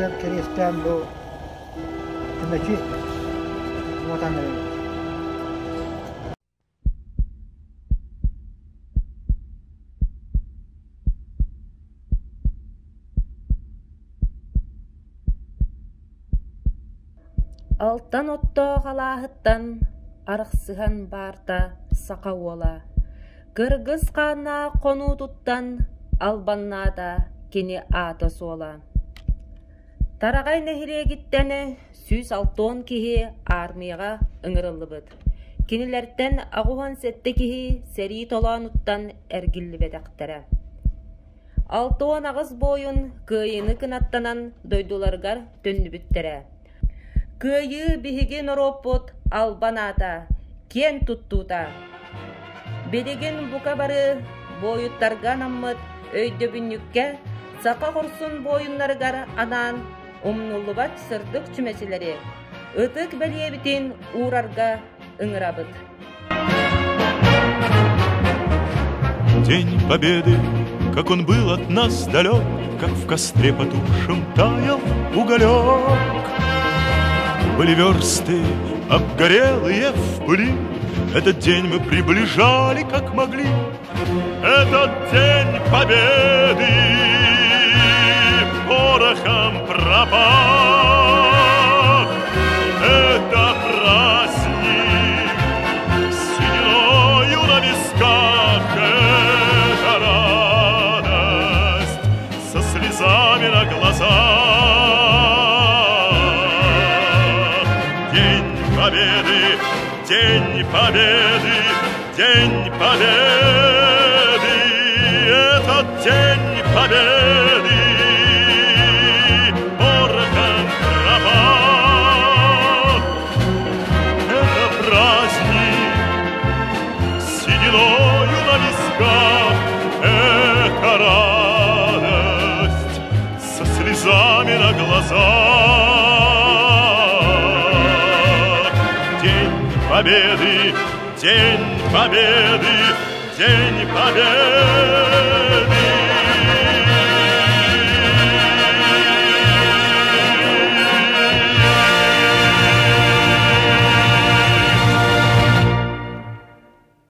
Кинилэр кэриэстээн бу чүмэчи уматан эрэбит. Алтан оттоох алааһыттан арахсыһан баарта саха уола, кыргыс хааннаах хонуутуттан албаннаата кини аата-суола. Тараҕай нэһилиэгиттэн 160 киһи аармыйаҕа ыҥырыллыбыт. Кинилэртэн 87 киһи сэрии толоонуттан эргиллибэтэхтэрэ. 68 буойун кыайыыны кынаттанан дойдуларыгар төннүбүттэрэ. Кыайыы биһиги норуоппут албан аата, киэн туттуута. Билигин бука бары буойуттарга анаммыт өйдөбүнньүккэ саха хорсун буойуннарыгар анаан умнуллубат сырдык чүмэчилэри, ытык бэлиэбитин уурарга ыҥырабыт. День Победы, как он был от нас далек, Как в костре потухшем таял уголек. Были версты, обгорелые в пыли, Этот день мы приближали, как могли. Этот день Победы порохом пропах. Это праздник с сединою на висках, это радость со слезами на глазах. День Победы, День Победы, День Победы, этот День Победы порохом пропах. Это праздник с сединою на висках, это радость со слезами на глазах. День Победы, День Победы, День Победы.